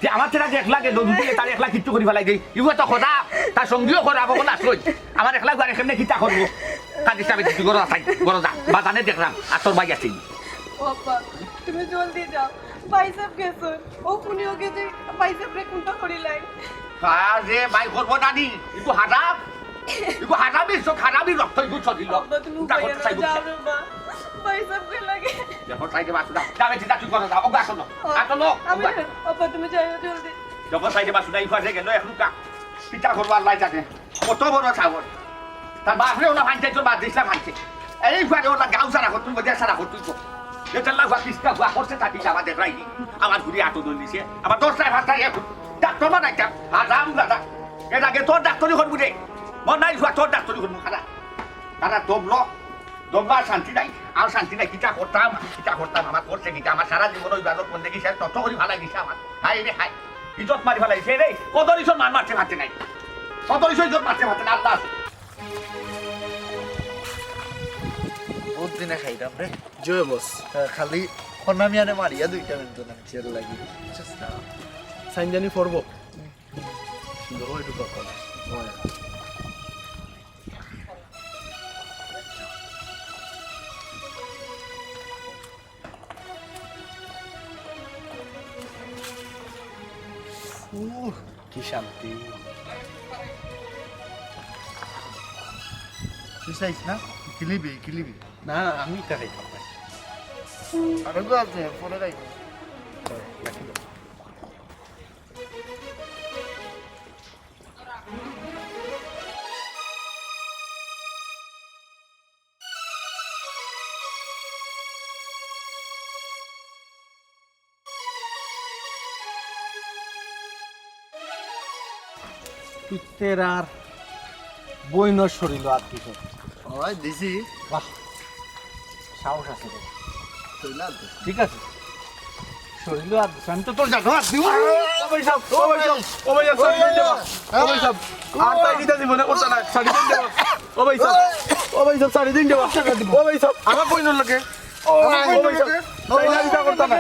যে আমার তেরা যে একলা গেল, যদি তার একলা কিচ্ছু করি ফেলাই দেই। ইগু তো খোদা, তার সঙ্গীও খোদা, কখন আসলো? আমার একলা ঘরে কেমনে কিতা করবো? কাজী সাহেব, তুই ঘরে যাই, ঘরে যা। বাজানে দেখলাম, আর তোর ভাই আছে। ও আব্বা, তুমি জলদি যাও। ভাই সাহেব গেছইন। ও খুনি ওকে যে ভাই সাহেব রে কোনটা করিলাই। আরে ভাই, করবো না নি। ইগু হারাম। ইগু হারামি, সব হারামি রক্ত, ইগু চলিল। আব্বা, তুমি উঠা উপায় করতে না, চাইবো। যাও রে মা। ভাই সাহেব কে লাগে। দেখো, সাইডে বাসু না। যাবে, চিন্তা তুই করো না। ও গাছ হলো। ও, গাছ হলো। আমি, আব্বা, তুমি যাও জলদি। দেখো, সাইডে বাসু না, এই পাশে গেল, এখন কা-, পিঠা করবো, আল্লাহ জানে। কত বড় সাগর। তার বাপরে ওলা ভাঙছে, তোর বাপ দিসলা ভাঙছে। এই ঘরে ওলা গাউ সারা করতুই, বোঝা সারা করতুই তো। এটা লাগুয়া পিসকা হুয়া করছে, তা পিসা আমাদের রাইনি। আমার ঘুরি আতো দই নিছে। আমার দশটায় পাঁচটায় এখন ডাক্তার বানাইতাম। হারাম দাদা। এর আগে তোর ডাক্তারি করবো রে। মন নাই হুয়া তোর ডাক্তারি করবো, খারাপ। তারা দমলো, দমলো আর শান্তি নাই। আর শান্তি নাই, কিতা করতাম, কিতা করতাম, আমার করছে কিতা, আমার সারা জীবন ওই বাদক বন্দেগি শেষ, তত করি ভালাই দিছে আমার। হায় রে হায়, ইজ্জত মারি ভালাই দিছে রে, কত ইজ্জত মার মারতে পারতে নাই, কত ইজ্জত মারতে পারতে না, আল্লাহ। বহুত দিনে খাইলাম রে। জয় বস। হ্যাঁ, খালি কন্যা মিয়ানে মারিয়া দুইটা মিনিট না, জেল লাগি। চেষ্টা। সাইন জানি পড়বো। সুন্দর করে একটু কথা। উহ, কি শান্তি। তুই চাইস না? কিলিবি, কিলিবি। না, আমি এটা খাইতাম না। আরো তো আছে, পরে খাইবি। রাখি দাও। তুই তেরার বইনর শরীলো আত দিছস। ওই দিছি। বাহ, সাহস আছে রে। তুই না দিস। ঠিক আছে, শরীলো আত দিছস, আমি তো তোর জানো আত দিব। ও ভাই সাহেব, ও ভাই সাহেব, ও ভাই সাহেব, ছাড়ি দেন দেবা। ও ভাই সাহেব, আর তাই কিতা জীবনে করতে না, ছাড়ি দেন দেবা। ও ভাই সাহেব, ও ভাই সাহেব, ছাড়ি দেন দেবা। ও ভাই সাহেব, আমার বইনর লগে। ও ভাই, ও ভাই, ও ভাই, তাই না, এটা করতাম না।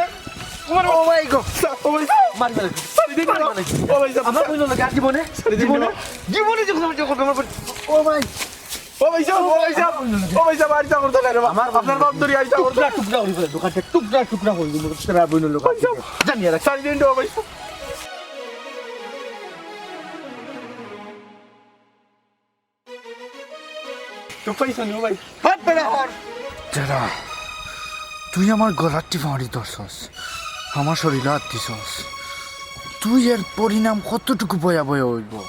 ও ভাই গো। ও ভাই, মারি ফেলে। ছাড়ি দিন, মারি ফেলে। ও ভাই, আমার বইনর লগে আর জীবনে, জীবনে, জীবনে যখন আমার যখন আমার বই-, ও ভাই। ও ভাই সাহেব, ও ভাই সাহেব, ও ভাই সাহেব, আর এটা করতাম না রে বাবা। আমার আপনার বাপ ধরি আর এটা করতাম না। টুকরা টুকরা করে ফেলে, দোকানটা টুকরা টুকরা করে দিব, তোরা বইনর লগে। ভাই সাহেব, জানিয়ে রাখ। ছাড়ি দিন রে, ও ভাই সাহেব। তো কইছো নি, ও ভাই? হাত বেড়া হর। যারা, তুই আমার গলার টিপ ধরছস, আমার শরীলো আত দিছস। তুই এর পরিণাম কতটুকু ভয়াবহ অইবো,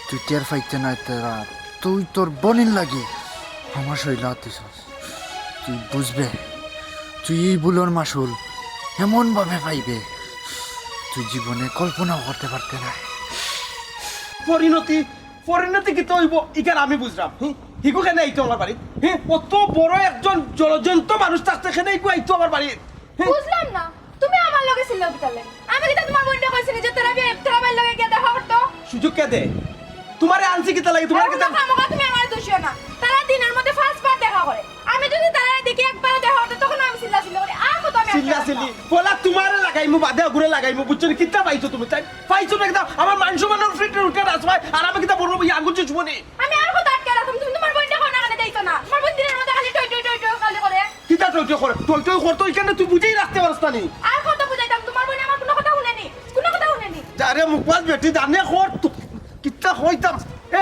তুই টের পাইতে নায় তেরা। তুই তোর বইনর লাগি আমার শরীলো আত দিছস। তুই বুঝবে, তুই এই ভুলর মাসুল এমনভাবে পাইবে, তুই জীবনে কল্পনাও করতে পারতে না। পরিণতি পরিণতি কিতা অইবো, ইখান আমি বুঝরাম। হি? হিগু কেনে আইতো আমার বাড়িত? হি? অত বড় একজন জলজ্যান্ত মানুষ থাকতে কেনে হিগু আইতো আমার বাড়িত? হি? বুঝলাম না, তুমি আমার লগে ছিলাও কিতার লাগি? আমি কিতা তুমার বইনরে কইছি নি যে তেরা ভাইর লগে গিয়া দেখা করতো? সুযোগ কে দে? তুমারে আনছি কিতার লাগি? তুমার কিতা খামোখা তুমি আমারে দোষিও না। তারা দিনর মধ্যে পাঁচবার দেখা করে। আমি যদি তারারে দেখি একবারও দেখা করতো, তখন আমি চিল্লাচিল্লি করি। আর কত আমি চিল্লাচিল্লি? পয়লা তুমারে লাগাইমু, বাদে অগুরে লাগাইমু, বুঝছো নি? কিতা পাইছো তুমি তাই? পাইছো না কিতা? আমার মান সম্মানর উপরে উঠে রাস ভাই, আর আমি কিতা বড় ভাই আঙ্গুল চুষবো নি? আমি আর কত আটকে রাখতাম, তুমি তুমার বইনরে কও না কেনে দেখছো না? তুমার বইন দিনর মধ্যে খালি টই টই টই টই খালি করে। কিতা টই টই করে? টই টই করতো ইখানে তুই বুঝেই রাখতে পারস না নি? আর কত বুঝাইতাম, তুমার বইনে আমার কুনু কথা হুনে নি, কুনু কথা হুনে নি। যারে মুখবাজ বেটি জানে কর তু-, কিতা কইতাম।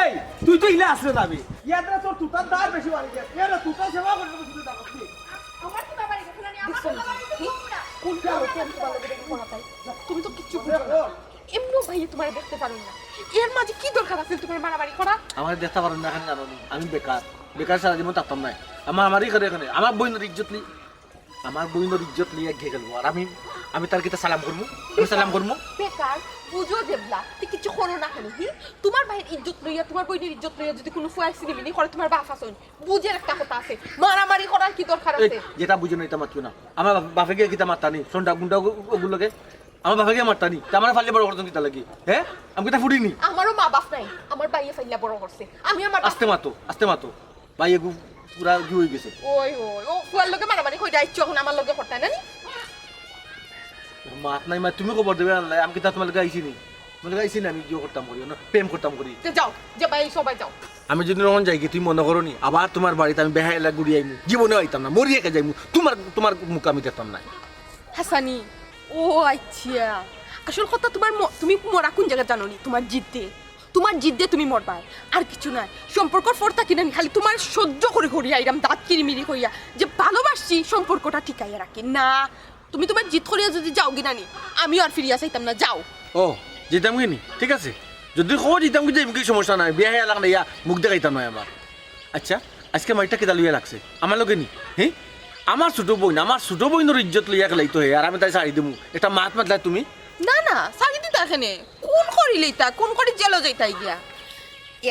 এই, তুই তো ইলা আসরে না বে। ইয়াদরা তোর তুতার দার বেশি বাড়ি গেছে। এরে তুতার সেবা করে বুঝতে দাও। আমার তো বাবা রে, দেখছো নি? আমার তো বাবা রে, তো কুমড়া। কোনটা হচ্ছে আমি তোমার লগে দেখা করা তাই? তুমি তো কিচ্ছু বুঝো না। এমনও ভাইয়ে তোমারে দেখতে পারুন না। এর মাঝে কি দরকার আছে তোমার মারামারি করা? আমারে দেখতা পারইন না কেনে জানো নি? আমি বেকার। বেকার সারা জীবন থাকতাম নায়। আমার, আমারই করে এখানে। আমার বইনর ইজ্জত নি-, আমার বইনর ইজ্জত লইয়া গিয়া গেল। আর আমি, আমি তার কিতা সালাম করমু? আমি সালাম করমু? বেকার, বুঝো যেবলা, তুই কিচ্ছু করো না কেনে, হি? তোমার ভাইর ইজ্জত লইয়া, তোমার বইনর ইজ্জত লইয়া যদি কুনু ফুয়ায় ছিনিমিনি করে, তোমার বাপ আছইন। বুঝের একটা কথা আছে, মারামারি করার কি দরকার এই, আছে? যেটা বুঝো না, এটা মাতিও না। আমার বাপ-, বাপে গিয়া কিতা মারতা নি? সন্ডা গুন্ডা ওগু-, ওগুর লগে? আমার বাপে গিয়া মারতা নি? তা আমারে ফালিয়া বড় করছইন কিতা লাগি? হে? আমি কিতা ফুড়ি নি? আমারও মা বাপ নাই, আমার ভাইয়ে ফালিয়া বড় করছে। আমি আমার বাপ আস্তে মাতো, আস্তে মাতো। ভাই এগু পুরা কি অই গেছে। ওই, ওই, ও ফুয়ার লগে মারামারি কইরা আইছো, অখন আমার লগে করতায় না নি? মাত নাই মা, তুমি খবর দিবে আল্লাহ, আমি কিতা তুমার লগে আইছি নি? তুমার লগে আইছি নি আমি কিতা করতাম করি, না প্রেম করতাম করি? তে যাও, যে ভাই সবাই যাও। আমি যদি অখন যাইগি, তুমি মনো করো নি আবার তুমার বাড়িত আমি বেহায়া লাগি ঘুরি আইমু? জীবনে আইতাম না, মরি একা যাইমু। তুমার, তুমার মুখ আমি দেখতাম না। হাসানি, ও আইচ্ছা। আসল কথা তুমার ম-, তুমি মরা কুন জাগাত জানো নি? তুমার জিদ্দে। তুমার জিদ্দে তুমি মরবায়। আর কিচ্ছু নায়। সম্পর্কর পর থাকি না নি, খালি তুমার সহ্য করি করি আইরাম, দাঁত কিরিমিরি করিয়া, যে ভালোবাসি, সম্পর্কটা টিকাইয়া রাখি। না, তুমি তুমার জিদ করিয়া যদি যাওগি না নি, আমিও আর ফিরিয়া চাইতাম না, যাও। ও, যাইতাম গি নি? ঠিক আছে। যদি কও যাইতাম গি, যাইমু গি, সমস্যা নাই। বেহায়া লাগ না, ইয়া, মুখ দেখাইতাম না আমার। আইচ্ছা, আইজকে মাইরটা কিতা লইয়া লাগছে? আমার লগে নি? হে? আমার ছোট বইন, আমার ছোট বইনর ইজ্জত লইয়া খেলাইতো হে, আর আমি তারে ছাড়ি দিমু। একটা মাত মাতলায় তুমি? না, না, ছাড়ি দিতায় কেনে? খুন করিলিতা, খুন করি জেলো যাইতায় গিয়া।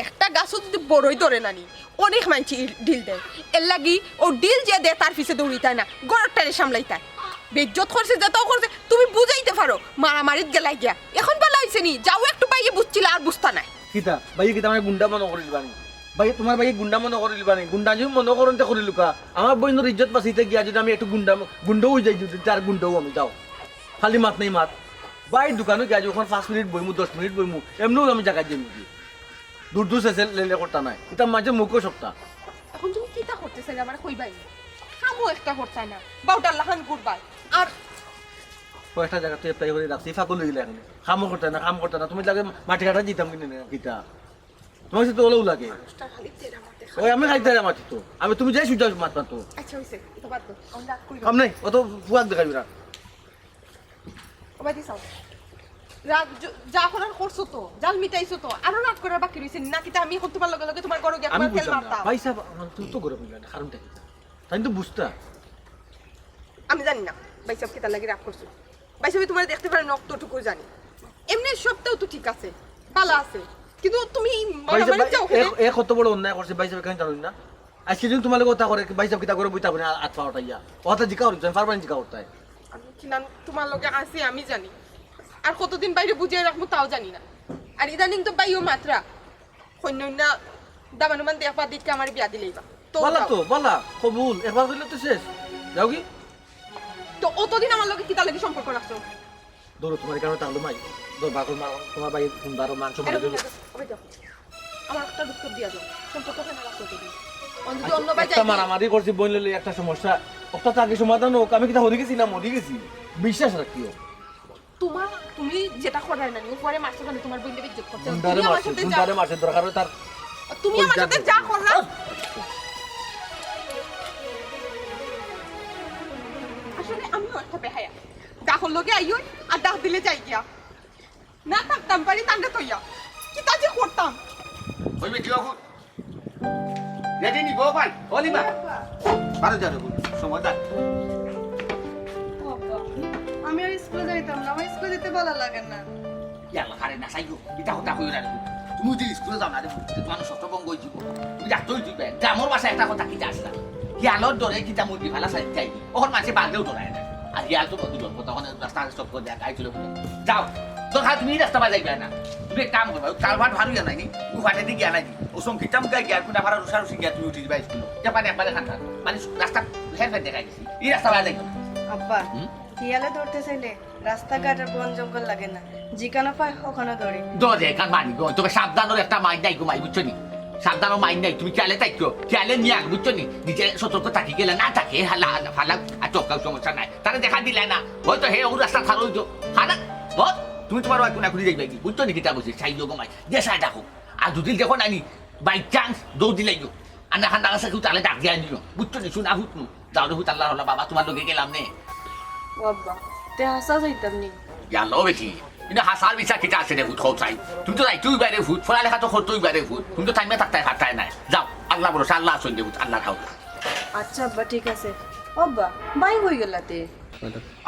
একটা গাছো যদি বড়ই ধরে না নি, অনেক মাইনষে ইল-, ঢিল দেয়। এরলাগি অউ ঢিল যে দেয় তার পিছে দৌড়িতায় না, ঘরটারে সামলাইতায়। বেইজ্জত করছে, যেতাউ করছে, তুমি বুঝাইতে পারো, মারামারিত গেলায় গিয়া। অখন ভালা অইছে নি, যাও একটু বাইয়ে বুঝছিলা আর বুঝতা নায়। কিতা? বাইয়ে কিতা আমারে গুন্ডা মনো করিলিবা নি? বাইয়ে, তুমার বাইয়ে গুন্ডা মনো করিলিবা নি? গুন্ডা যদি মনো করইন তে করিলুকা। আমার বইনর ইজ্জত বাঁচাইতে গিয়া যদি আমি একটু গুন্ডা, গুন্ডা অই যাই, যদি তার গুন্ডাও আমি, যাও। খালি মাত নাই মাত। বাইর দোকানো গিয়া যদি অখন পাঁচ মিনিট বইমু, দশ মিনিট বইমু, এমনেউ আমি জাগাত যাইমু গি। দূর দূর শেষে লেলে করতা নায়। ইতা মাঝে মুখও সপ্তা। অখন তুমি কিতা করতে চাইলে আমারে কইবায় নি? কামও একটা করতায় না। বাউটার লাখান ঘুরবায়। আর কয়েকটা জাগাত তো apply করি রাখছি, ফাঁকো লইলে এখন। কামও করতায় না, কাম করতায় না। তুমি লাগে মাটি কাটা দিতাম কিনে না, কিতা? তুমার সাথে ওলাও লাগে। মানুষটা খালি তেরা মাতে খালি ওই আমি খালি তেরা মাতি তো। আমি তুমি যাই সুজা মাত মাতো। আচ্ছা, অইছে। ইতা বাদ দেও। অখন রাগ করিও না। কাম নাই, অত ফুয়াক দেখাইবি না। ও বাদি চাও। রাগ য-, যা করার করছো তো, জাল মিটাইছো তো, আরো রাগ করার বাকি রইছে নি? নাকি তা আমি অখন তুমার লগে লগে তুমার ঘরো গিয়া আমি তুমার তেল বুঝলাম না। মারতাম? ভাই সাহেব, আমার তো, তো গরম অইল না, কারণটা কিতা? তাইন তো বুঝতা। আমি জানি না, ভাই সাহেব কিতার লাগি রাগ করছো। ভাই সাহেব তুমারে দেখতে পারে না, অতটুকু জানি। এমনে সবটাউ তো ঠিক আছে, ভালা আছে। কিন্তু তুমি ভাই সাহেব, মারামারি ভাই, চাও কেনে? এ, এ কত বড় অন্যায় করছে, ভাই সাহেব কেনে জানইন না? আইজকে যদি তুমার লগে কথা করে, ভাই সাহেব কিতা করে বইতা করে আত পা উঠাইয়া। ও কথা জিকা করইন, পারবা নি জিকা করতায়? আমি কিলান তুমার লগে আছি আমি জানি। আর কতদিন ভাইরে বুঝাইয়া রাখমু তাও জানি না। আর ইদানিং তো ভাইও মাতরা। কইন্যা উইন্যা দামান উমান দেখবা, দেখি আমারে বিয়া দিলাইবা। তো ভালা যাও। তো, ভালা, কবুল। একবার কইলে তো শেষ। যাওগি? তো অতদিন আমার লগে কিতার লাগি সম্পর্ক রাখছো? ধরো, তুমার কারণে তাহলে মাই, ধরো, বাকল মা-, তুমার ভাই হুনবা আরো মান সম্মান আরে অইবো। হুনো, ওই দেখো, আমার একটা উত্তর দিয়া যাও, সম্পর্ক কেনে রাখছো তুমি? অন্য যদি অন্য ভাই একটা যাই মারামারি করছি বইন লইলে একটা সমস্যা, ওটা তো আগে সমাধান হোক। আমি কিতা হরি গেছি না মরি গেছি? বিশ্বাস রাখিও। তুমার, তুমি যেটা করার না, উপরে মারছো কেনে? তুমার বইনরে বেইজ্জত করছো। গুন্ডারে তুমি আমার মারছে, সাথে যা গুন্ডারে মারছে, দরকার হয় তার তুমি আমার সাথে যা করলা। আসলে আমিও একটা বেহায়া। ডাকর লগে আইও আর ডাক দিলে যাই গিয়া। না থাকতাম পারি তান্ডে থইয়া। কিতা যে করতাম। ওই বেটি বাবু। রেডি নি বউ ভাই, ও লিমা। বারো যাও রে বউ, সময় দাও। আমি আর স্কুলে যাইতাম না, আমার স্কুলে যেতে ভালা লাগে না। ইয়াল্লা, আরে না, সাইগো, ইতা কথা কইও না রে বউ। তুমি যদি স্কুলে যাও না রে বউ, তে তুমার ষষ্ঠ ভঙ্গ অই যিবো। তুমি রাখতে অই দিবে। গ্রামর ভাষায় একটা কথা কিতা আছে না? হিয়ালর ডরে কিতা মুরগি ফালা সাইড যাই। অখন মাঝে বাঘেও ডরায় না। আর হিয়াল তো কত ডর, কতক্ষণে রাস্তা সব করে দেয়, গাড়ি চলে বলে। যাও, দরকার তুমি এই রাস্তা বাজাই যায় না। তুমি এক কাম করবা, ওই কালভার্ট ভারু গিয়া নাই নি, ও ফাটে দিয়ে গিয়া নাই নি। ও সঙ্গীতা মুখে গিয়া, কুনা ফারা রুষা রুষি গিয়া, তুমি উঠি দিবা স্কুলে। যে পানি একবারে খান খান। মানে রাস্তা হের ফের দেখা গেছি। এই রাস্তা বাজাই যাইবে না। আব্বা, হুম? হিয়ালে ধরতে চাইলে রাস্তাঘাট আর বন জঙ্গল লাগে না, যেখানে পায় ওখানে ধরে। ধরে, কান মারি গো, তবে সাবধানর একটা মাইর নাই গো মাই, বুঝছো নি? সাবধানর মাইর নাই, তুমি খেয়ালে থাকো, খেয়ালে নিয়ে আগ, বুঝছো নি? নিজে সতর্ক থাকি গেলে না থাকে, হালা, হালা, ফালা, আর চোখটাও সমস্যা নাই। তারে দেখা দিলে না, হয়তো হে ও রাস্তা থার হইতো, হানা, বল, তুমি তুমার ওই কুনা খুলি যাইবে কি? বুঝছো নি কিতা বুঝি? চাই গো মাই, যে সাই ডাকো। আর দুদিন দেখো নানি, by chance দৌড় দিলাই গো। আর না খান ডাকা কেউ তাহলে ডাক দিয়া নিও, বুঝছো নি? শোনা হুত নু। যাও রে হুত, আল্লাহর হলা বাবা, তুমার লগে গেলাম নে। ও আব্বা, তে হাসা যাইতাম নি? ইয়াল্লা বেটি, ইনো হাসার মিছা কিতা আছে রে হুত, কও চাই। তুমি তো যাইতে অইবা রে হুত, পড়ালেখা তো করতে অইবা রে হুত। তুমি তো টাইমে থাকতায় পারতায় নায়। যাও, আল্লাহ ভরসা, আল্লাহ আছইন রে হুত, আল্লাহর হাওলা। আচ্ছা আব্বা, ঠিক আছে। ও আব্বা, ভাই কই গেলা তে?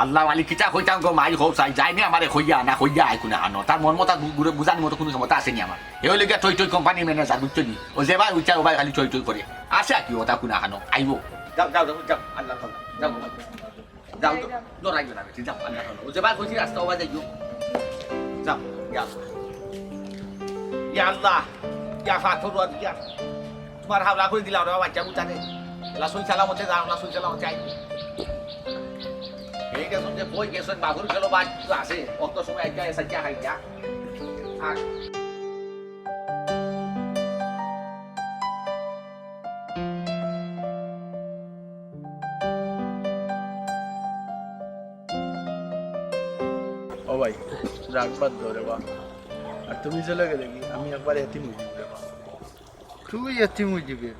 আল্লাহ মালিক, কিতা কইতাম গো মাই, কও চাই, যাইনি আমারে কইয়া না কইয়া আয় কুনা হানো। তার মন মতা বু-, বুড়ে বুঝানি মতো কুনু ক্ষমতা আছে নি আমার। হে অইলে গিয়া টই টই কোম্পানির ম্যানেজার, বুঝছো নি? ও যে ভাই উঠা, ও ভাই খালি টই টই করে। আছে আর কি, ওটা কুনা হানো, আইবো। যাও, যাও, যাও, যাও, আল্লাহ হাওলা। যাও, যাও, যাও, যাও। ডরাইও না বেটি, যাও, আল্লাহ হাওলা। ও যে ভাই কইছি রাস্তা, ও ভাই যাইও। যাও, যাও। ইয়া আল্লাহ, ইয়া ফাতর ওয়াদ ইয়া। তুমার হাওলা করি দিলাম রে বাচ্চা উঠানে। রাসুল সালামতে যাও, রাসুল সালামতে আই। এই গেছন যে কই গেছন, বাবুর গেল বা কিছু আছে, অত সময় আইয়া এসে আইয়া খাইয়া। আর ও ভাই, রাগ বাদ দাও রে বা। আর তুমি চলে গেলে কি আমি একবার এতিম হয়ে যাবো রে বা। তুই এতিম হয়ে যাবে?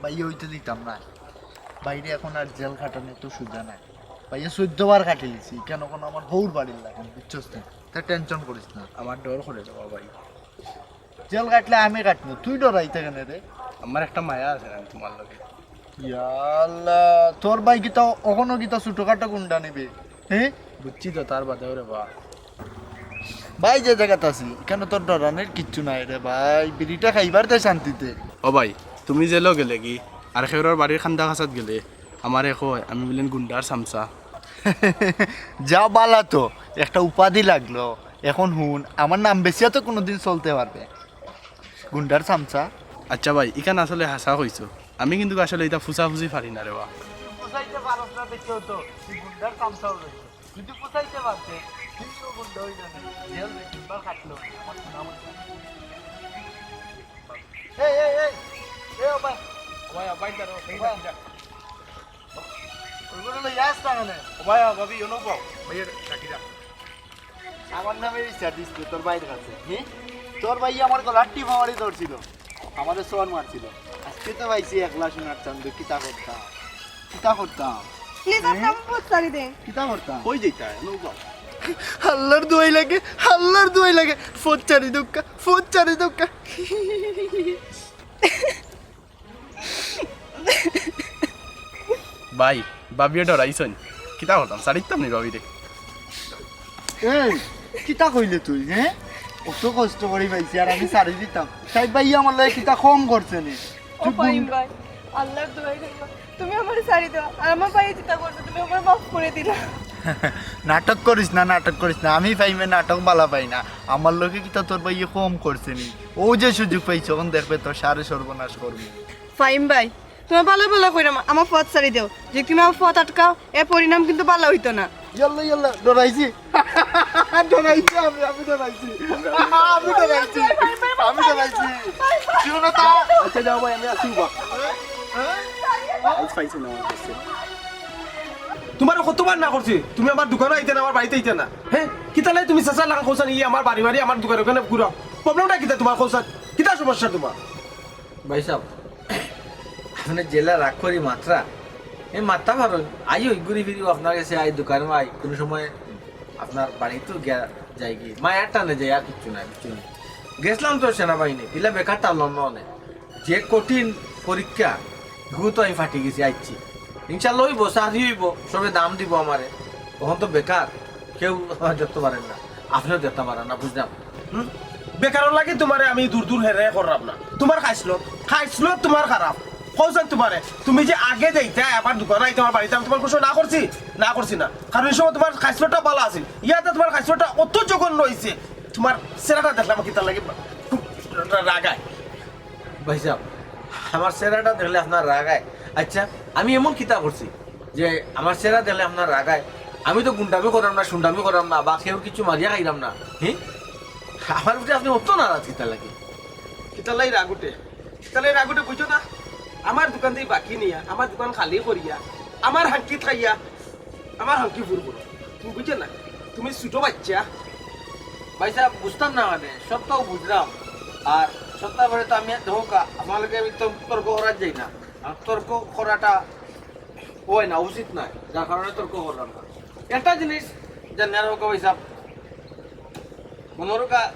ভাই, হইতে দিতাম না। বাইরে এখন আর জেল খাটানো তো সুজা নাই। ভাই, চোদ্দ বার খাটিলিছি, কেন কোনো আমার হৌর বাড়ির লাগে, বুঝছস না? তা টেনশন করিস না। আমার ডর করে দেবো ভাই। জেল কাটলে আমি কাটবো, তুই ডরাইতে কেন রে? আমার একটা মায়া আছে না তোমার লগে। ইয়া আল্লাহ, তোর ভাই কিতা অখনো কিতা ছোটখাটো গুন্ডা নিবে? হ্যাঁ? বুঝছি তো, তার বাদেও রে বা। ভাই, যে জায়গাত আছি, কেন তোর ডরানির কিচ্ছু নাই রে ভাই, বিড়িটা খাইবার দে শান্তিতে। ও ভাই, তুমি জেলও গেলে কি, আর খেউরর বাড়ির খান্দা খাসাত গেলে, আমারে কয় আমি বলেন গুন্ডার চামচা। যা বালা তো, একটা উপাধি লাগলো। এখন হুন, আমার নাম বেচিয়া তো কোনোদিন চলতে পারবে। গুন্ডার চামচা। আচ্ছা ভাই, ইখান আসলে হাছা কইছো। আমি কিন্তু আসলে ইতা ফুসাফুসি পারি না রে বা। তুই ফুসাইতে পারস না দেখেও তো, তুই গুন্ডার চামচা হয়ে গেছিস। যদি ফুসাইতে পারতে, তুইও গুন্ডা হয়ে যাবে। জেল দুই তিনবার খাটলো, আমার শোনা মনে হয়। এই, এই, এই, এই, ও ভাই। ও ভাই, ও ভাই, দাঁড়াও, এই ভাই। দাঁড়াও। ওইগুলো লইয়া আস না কেনে? ও ভাই, ও ভাবি, ইউনো পাও। ভাই, এটা রাখি দাও। আমার নামে বিচার দিস তুই তোর ভাইর কাছে, হুম? তোর ভাই আমার গলার টিপ আমারই ধরছিল, আমাদের সর মারছিল। আজকে তো পাইছি একলা সোনার চান্দু, কিতা করতাম, কিতা করতাম? প্লিজ, হুম? আপনি আমার পথ ছাড়ি দেন। কিতা করতাম? কই যাইতা? নৌকা। আল্লাহর দোয়াই লাগে, আল্লাহর দোয়াই লাগে, পথ ছাড়ি দেউক্কা, পথ ছাড়ি দেউক্কা। ভাই, ভাবিয়ে ডরাইছইন। কিতা করতাম? ছাড়িতাম নি ভাবিরে। এই, কিতা কইলে তুই, হ্যাঁ? অত কষ্ট করি পাইছি আর আমি ছাড়ি দিতাম। তাই ভাই আমার লগে কিতা কম করছে নি? ও তুই ফাহিম গুন- ভাই, আল্লাহর দোয়াই করি, তুমি আমারে ছাড়ি দাও। আর আমার ভাই যেটা করছে, তুমি আমারে মাফ করে দিলা। নাটক করিস না, নাটক করিস না। আমি ফাহিমে নাটক বালা পাই না। আমার লগে কিতা তোর ভাইয়ে কম করছে নি? ও যে সুযোগ পাইছে, অখন দেখবে তোর সারে সর্বনাশ করবো। ফাহিম ভাই, তোমার ভালা ভালা কইরাম, আমার পথ ছাড়ি দেও। যদি তুমি আমার পথ আটকাও, এর পরিণাম কিন্তু ভালা হইতো না। ইয়াল্লা, ইয়াল্লা, ডরাইছি। ডরাইছি আমি, আমি ডরাইছি। আমি ডরাইছি। আমি ডরাইছি। শুনো না তা। আচ্ছা, যাও ভাই, আমি আসি বা। আইজ পাইছি না আমার কাছে। তোমারে কতবার না করছি, তুমি আমার দোকানো আইতে না, আমার বাড়িত আইতে না। হ্যাঁ, কিতা লাই তুমি চাচার লাখান কইছানি, ই আমার বাড়ি বাড়ি আমার দোকানে ওখানে ঘুরাও। প্রবলেমটা কিতা তোমার কইছানি? কিতা সমস্যা তোমার? ভাইসাব, আপনে যেলা রাগ করি মাতরা, এ মাততা পারইন। আইও, ঘুরি ফিরিও আপনার গেছে, আই দোকানো আই, কুনু সময় আপনার বাড়িতও গিয়া যাইগি। মায়ার টানে যাই, আর কিচ্ছু নাই, বুঝছইন নি? গেছলাম তো সেনাবাহিনীত, ইলা বেকার থাকলাম না অনে। যে কঠিন পরীক্ষা, ইগু তো আমি ফাটি গেছি, আইছি। ইনশাল্লাহ অইবো, চাকরি অইবো, সবে দাম দিবো আমারে। অখন তো বেকার, কেউ আমারে দেখতো পারের না, আপনেও দেখতা পাররা না, বুঝলাম। হুম? বেকারর লাগি তোমারে আমি দূর দূর হেরে কররাম না। তোমার খাইছলত, খাইছলত তোমার খারাপ। কওছাইন তোমারে, তুমি যে আগে যাইতায়, আবার দোকানো আইতায় আমার বাড়িত, আমি তোমার কুনু সময় না করছি? না করছি না। কারণ ই সময় তোমার খাইছলতটা বালা আছিল। ইয়াতে তোমার খাইছলতটা অত জঘন্য অইছে, তোমার চেহারাটা দেখলে আমার কিতা লাগে, খুব রা-, রাগ আয়। ভাইসাব, আমার চেহারাটা দেখলে আপনার রাগ আয়? আচ্ছা, আমি এমন কিতা করছি যে আমার চেহারা দেখলে আপনার রাগ আয়? আমি তো গুন্ডামি কররাম না, সুন্ডামি কররাম না, বা কেউর কিচ্ছু মারিয়া খাইরাম না। হি? আমার উপরে আপনে অত নারাজ কিতার লাগি? কিতার লাগি রাগ উঠে? কিতার লাগি রাগ উঠে বুঝো না? আমার দোকান থাকি বাকি নিয়া, আমার দোকান খালি করিয়া, আমার হাঙ্কিত খাইয়া, আমার হাঙ্কি ফুর করো। তুমি বুঝো না? তুমি ছোট বাচ্চা। ভাইসাব, বুঝতাম না মানে, সবতাউ বুঝলাম। আর সবতার পরে তো আমি, দেখউক্কা, আপনার লগে আমি তো তর্ক করার যাই না। আর তর্ক করাটা অয় না, উচিত নায়, যার কারণে তর্ক করলাম না। একটা জিনিস জানিয়া রাখউক্কা ভাইসাব, মনো রাখউক্কা,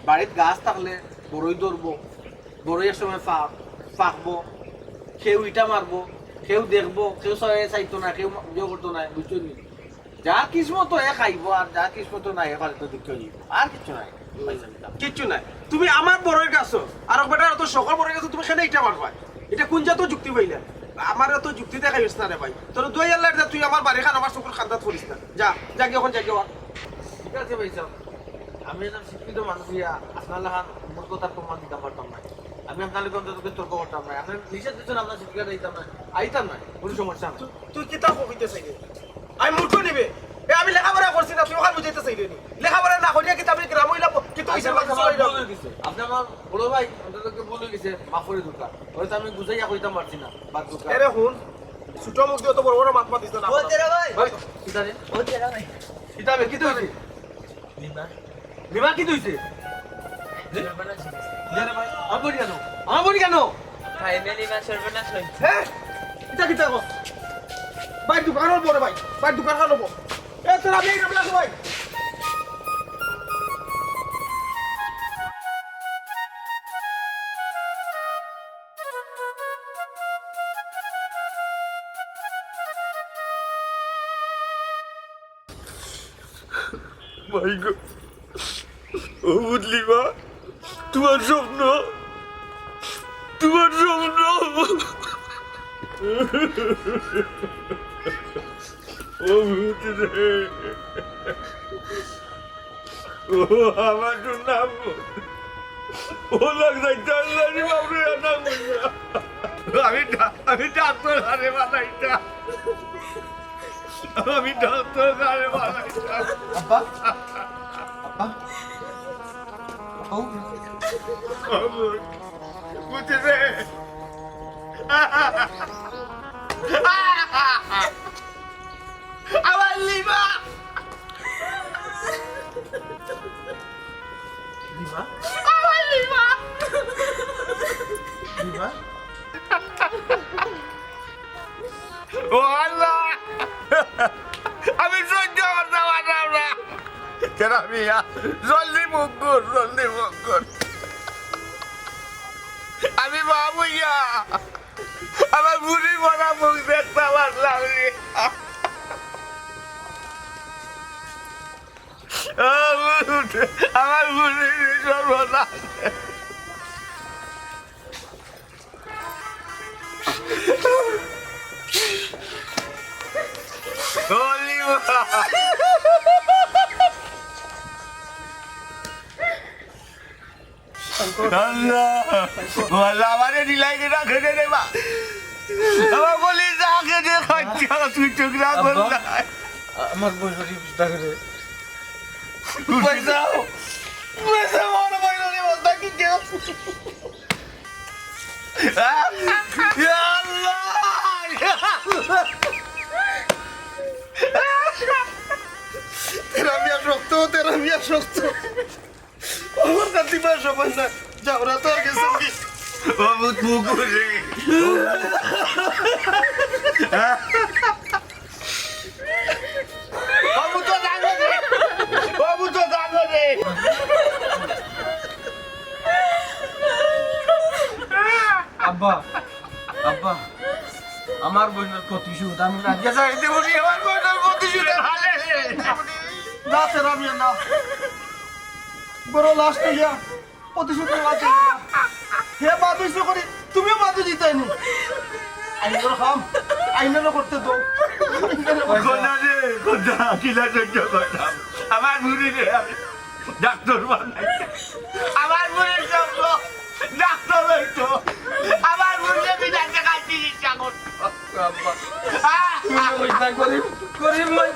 বাড়িত গাছ থাকলে বড়ই ধরবো, বড়ই এক সময় ফা-, ফাকবো, কেউ ইটা মারবো, কেউ দেখবো, কেউ চাই-, চাইতো না, কেউ মা-, ইয়ে করতো না, বুঝছো নি? যার কিসমতো হে খাইবো, আর যার কিসমতো নাই, হে পারে তো দেখতে অইবো। আর কিচ্ছু নাই। কিচ্ছু নাই। তুমি আমার বড়ইর গাছো, আর এক বেটার অত শখর বড়ইর গাছো তুমি কেনে ইটা মারবায়? ইটা কুন জাতর যুক্তি পাইলা? আমারে অত যুক্তি দেখাইস না রে ভাই। তোর দুয়াই আল্লাহ, তুই আমার বাড়িখান আমার চকুর কান্দাত করিস না। যা, যা গিয়া অখন যা গিয়া। ঠিক আছে ভাইসাব, আমি একজন শিক্ষিত মানুষ অইয়া আপনার লাখান মূর্খতার প্রমাণ দিতাম পারতাম না। আমি আপনার লগে অন্তত তর্ক করতাম না। আপনি নিষেধ দিচ্ছেন, আপনার সিটিকাটা দিতাম না, আইতাম না, কোনো সমস্যা নাই। তুই, তুই কিতা কইতে চাইরে? আমি মূর্খ নিবে। এ, আমি লেখাপড়া করছি না, তুই ওখানে বুঝাইতে চাইরে নি? লেখাপড়া না করিয়া কিতা আমি গ্রাম হইলাম, কিতা হইছে? আচ্ছা, বাকি আমার সবাই ভুল হয়ে গেছে। আপনি আমার বড় ভাই, অন্তত ভুল হয়ে গেছে, মাফ করে দিতা। হয়তো আমি বুঝাইয়া কইতাম পারছি না, বাদ দিতা। এরে হুন, ছোট মুখ দিয়ে তো বড় বড় মাত মাতিস না। ও তেরা ভাই। ভাই, কিতা রে? ও তেরা ভাই। কিতা বে, কিতা হইছে? নিমা। নিমা, কিতা হইছে? সর্বনাশ হয়ে গেছে। ইয়া রে ভাই, আমার বডি কেন? আমার বডি কেন? খাইবে নিমা, সর্বনাশ হয়েছে। হ্যাঁ? কিতা, কিতা গো? ভাই, দোকান হলো বড় ভাই। ভাই, দোকান হলো বড়। এ, তোরা আমি এই গামলা ভাই। ভাই গো, ও বুঝলি মা, তোমার স্বপ্ন, তোমার স্বপ্ন। ও বুঝ রে। ও আমার তো নাম। ও লাগ যাইতে আল্লাহ রে বাবরে, নাম। আমি ডা-, আমি ডাক্তার আরে বানাইতা। আমি ডাক্তার আরে বানাইতা। আব্বা? আব্বা? আব্বা? বুঝে রে। আমার লিমা। লিমা? আমার লিমা। লিমা? ও আল্লাহ! আমি সহ্য করতে পারলাম না। কেন মিয়া? জলদি মুখ কর, জলদি মুখ কর। আমি বাবুইয়া। আমার বুড়ি মরা মুখ দেখতে পারলাম রে। আমার বুড়ি সর্বনাশ। আল্লাহ! ও আল্লাহ, আমারে দিলাই রে, রাখে দে রে বা। আমার বলি, রাখে দে, খাইতে হবে, তুই চোখ রাখ, আব্বা, বল না। আমার বই শরীফ রাখে দে। পয়সা, পয়সা, আমার বই শরীফ রাখে দে। ইয়া আল্লাহ! ইয়া আল্লাহ! তেরা মিয়া শক্ত, তেরা মিয়া শক্ত। আমার কাছে পাঁচ সময় না। যাও, রাত আর গেছে কি? ও ভূত মুখ রে। বাবু তো জানো রে। বাবু তো জানো রে। আব্বা, আব্বা, আমার বইনের প্রতিশোধ আমি না দিয়া যাইতে বলি, আমার বইনের প্রতিশোধ। না, তেরা মিয়া, না। বড় লাশ তো ইয়া। প্রতিশোধ নেওয়া যায় না। হে বাদ হইছে করি, তুমিও বাদ দিতে নি। আইনের কাম, আইনের করতে তো। খোদা রে, খোদা, কিলা সহ্য করতাম। আমার বুড়ি রে, আমি ডাক্তার বানাই। আমার বুড়ির স্বপ্ন, ডাক্তার হইতো। আমার বুড়িরে বিনা টাকায় চিকিৎসা করতো। আব্বা। আহ! তুমি ওই না গরিব, গরিব মানুষ।